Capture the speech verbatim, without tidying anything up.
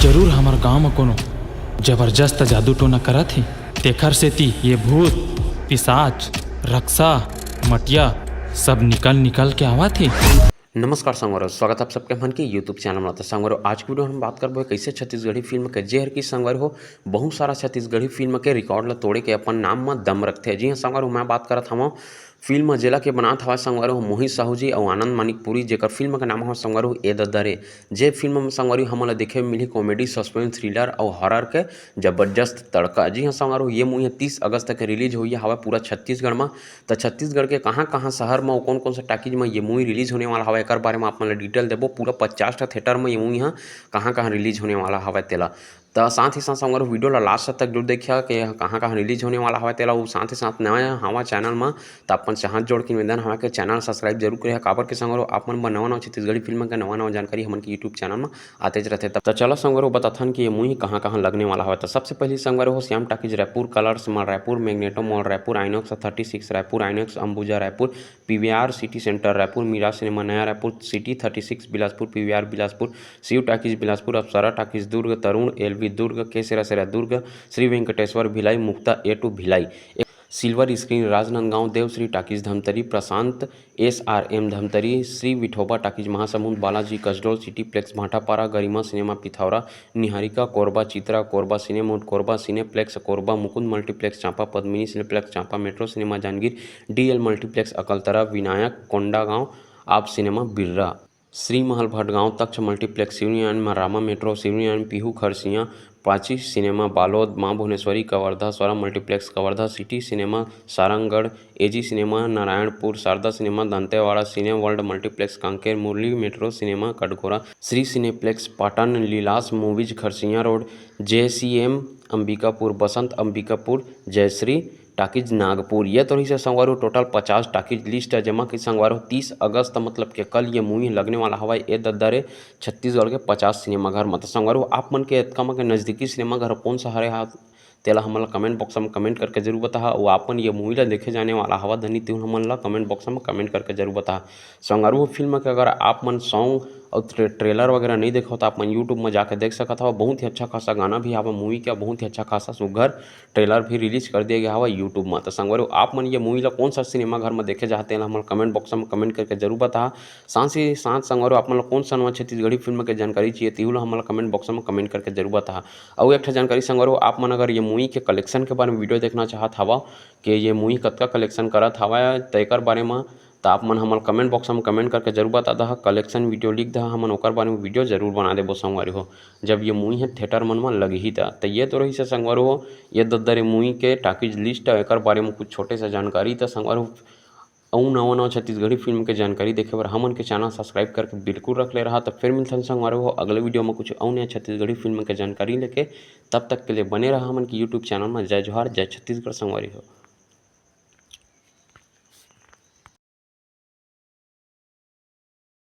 जरूर हमर गांव म कोनो जबरदस्त जादू टोना करत हे, तेखर सेती ये भूत, पिसाच, रक्सा, मटिया सब निकल निकल के आवत हे। नमस्कार संगवारी हो, स्वागत आप सबके हमन के YouTube चैनल में। तो संगवारी हो, आज की वीडियो हम बात करबो एक ऐसे छत्तीसगढ़ी फिल्म के, जेहर की संगवारी हो बहुत सारा छत्तीसगढ़ी फिल्म के रिकॉर्ड ला तोड़े के अपन नाम म दम रखथे। जी हाँ संगवारी हो, मैं बात करत हवं फिल्म जेला के बनात हवय संगवारी हो मोहित साहू जी अउ आनंद मानिकपुरी, जेकर फिल्म के नाम हवय संगवारी हो ए दद्दा रे। जे फिल्म में संगवारी हो हमन ला देखे मिलही कॉमेडी, सस्पेंस, थ्रिलर अउ हॉरर के जबरदस्त तड़का। जी हाँ संगवारी हो, ये मूवी ह तीस अगस्त के रिलीज होइया हवय पूरा छत्तीसगढ़ म। त छत्तीसगढ़ के कहाँ-कहाँ शहर म अउ कोन-कोन से टाकीज म ये मूवी रिलीज होने वाला हवय, एकर बारे म आप मन ला डिटेल देबो। पूरा पचास ठा थिएटर म ये मूवी ह कहाँ-कहाँ रिलीज होने वाला हवय तेला। त साथ ही साथ संगवारी हो वीडियो ला लास्ट तक जरूर देखिया के कहाँ-कहाँ रिलीज होने वाला हवय तेला। अउ साथ ही साथ नवा हवा चैनल म, त अपन से हाथ जोड़ के निवेदन हवय के चैनल सब्सक्राइब जरूर करिहा, काबर के संगवारी हो आप मन बर नवा-नवा छत्तीसगढ़ी फिल्म के नवा-नवा जानकारी हमन के YouTube चैनल म आतेच रथे। त, त चला संगवारी हो बताथन कि ये मूवी कहाँ-कहाँ लगने वाला हवय। त सबसे पहली संगवारी हो Shyam talkies Raipur, Colors mall Raipur, Magneto mall Raipur, INOX thirty six Raipur, INOX Ambuja Raipur, PVR city centre Raipur, Meera cinema नया Raipur, city thirty six Bilaspur, PVR Bilaspur, Shiv talkies Bilaspur, Apsara talkies Durg, Tarun LV Durg, K Sera Sera Durg, Shri Venkateshwar Bhilai, Mukta A two Bhilai, silver screen Rajnandgaon, Devshree talkies Dhamtari, Prashant SRM Dhamtari, Shri Vithoba talkies Mahasamund, Balaji Kasdol, cityplex Bhatapara, गरिमा cinema Pithora, Niharika Korba, Chitra Korba, Cinemode Korba, cineplex Korba, Mukund multiplex Champa, Padmini cineplex Champa, metro cinema Janjgir, DL multiplex Akaltara, Vinayak Kondagaon, Aap cinema Birra, Shri Mahal Bhatgaon, Taksh multiplex Seoni आयन, Rama metro Seoni आयन, Pihu Kharsia, Pachi cinema Balod, Maa Bhuvaneshwari Kawardha, Swara multiplex Kawardha, city cinema Sarangarh, AG cinema Narayanpur, Sharda cinema Dantewada, cineworld multiplex Kanker, Murli metro cinema Katghora, Shri cineplex Patan, leelas movies Kharsia road, JCM Ambikapur, Basant Ambikapur, Jayshree talkies Nagpur. ये तो रहिस हे संगवारी हो total पचास टाकीज लिस्ट हे, जेमा कि संगवारी हो तीस अगस्त मतलब के कल ये मूवी लगने वाला हवय ए दद्दा रे छत्तीसगढ़ के पचास सिनेमाघर म। त संगवारी हो आप मन के एतका म के नजदीकी सिनेमाघर कोन सा हरे हा, तेला हमन ला कमेंट बॉक्स म कमेंट करके जरूर बताहा। अउ आप मन ये मूवी ला देखे जाने वाला हवा धनी तिहू हमन ला कमेंट बॉक्स म कमेंट करके जरूर बताहा। संगवारी हो फिल्म के अगर आप मन सॉन्ग अउ ट्रे-, ट्रेलर वगैरह नहीं देखो त आप मन YouTube म जाके देख सकत हव। बहुत ही अच्छा खासा गाना भी हवा मूवी के, बहुत ही अच्छा खासा सुघर ट्रेलर भी रिलीज कर दिया गया हवा YouTube म। त संगवारी हो आप मन ये मूवी ला कोन सा सिनेमाघर म देखे चाहते हैं, हमन कमेंट बॉक्स म कमेंट करके जरूर बताहा। साथ ही साथ संगवारी हो आप मन ला कोन सा नवा छत्तीसगढ़ी फिल्म के जानकारी चाहिए, तिहू ला हमन ला कमेंट बॉक्स म कमेंट करके जरूर बताहा। अउ एक ठा जानकारी संगवारी हो, आप मन अगर ये मूवी के कलेक्शन के बारे में वीडियो देखना चाहत हवा कि ये मूवी कतका कलेक्शन करत हवय, त एकर बारे म त आप मन हमन कमेंट बॉक्स म कमेंट करके जरूर बता दहा, कलेक्शन वीडियो लिख दहा, हमन ओकर बारे में वीडियो जरूर बना देबो संगवारी हो। जब ये मूवी ह थिएटर मन म लगही त, त ये तो रहिस हे संगवारी हो, ये दद्दा रे मूवी के टाकीज लिस्ट, एकर बारे में कुछ छोटे से जानकारी। त संगवारी हो, अउ नवा-नवा छत्तीसगढ़ी फिल्म के जानकारी देखे बर हमन के चैनल सब्सक्राइब करके बिल्कुल रख ले रहा। त फिर मिलथन संगवारी हो अगले वीडियो म कुछ अउ नया छत्तीसगढ़ी फिल्म के जानकारी लेके। तब तक के लिए बने रहा हमन के YouTube चैनल म। जय जोहार, जय छत्तीसगढ़ संगवारी हो।